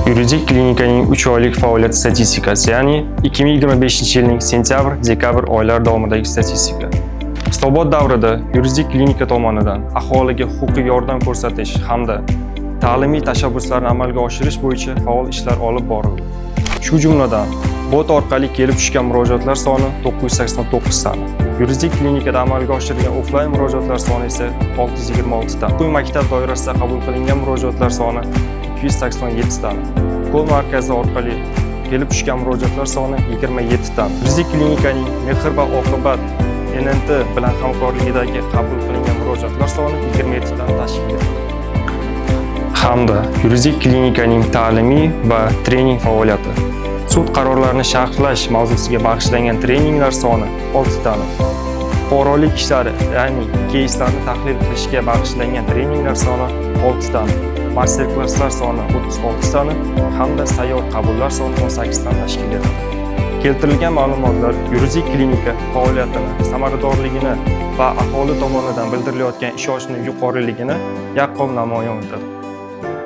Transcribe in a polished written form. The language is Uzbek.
Yuridik klinikaning 3 oylik faoliyat statistikasi, ya'ni 2025-yilning sentyabr-dekabr oylari davomidagi statistika. Hisobot davrida yuridik klinika tomonidan aholiga huquqiy yordam ko'rsatish hamda ta'limiy tashabbuslarni amalga oshirish bo'yicha faol ishlar olib borildi. Shu jumladan, bot orqali kelib tushgan murojaatlar soni 989 tani. Yuridik klinikada amalga oshirilgan offlayn murojaatlar soni esa 626 ta. Huquqiy maktab doirasida qabul qilingan murojaatlar soni 287 tani. Call markazi orqali kelib tushgan murojaatlar soni 27 tani. Yuridik klinikaning Mehr va Oqibat NNT bilan hamkorligidagi qabul qilingan murojaatlar soni 27 tani tashkil etadi. Hamda yuridik klinikaning ta'limiy va trening faoliyati. Sud qarorlarini sharhlash mavzusiga bag'ishlangan treninglar soni 6 tani. Fuqarolik ishlari, ya'ni keyslarni tahlil qilishga bag'ishlangan treninglar soni 6 tani. Master klasslar soni 36 tani hamda sayyor qabullar soni 18 tani tashkil etadi. Keltirilgan ma'lumotlar yuridik klinika faoliyatini samaradorligini va aholi tomonidan bildirilayotgan ishonchni yuqoriligini yaqqol namoyon etadi.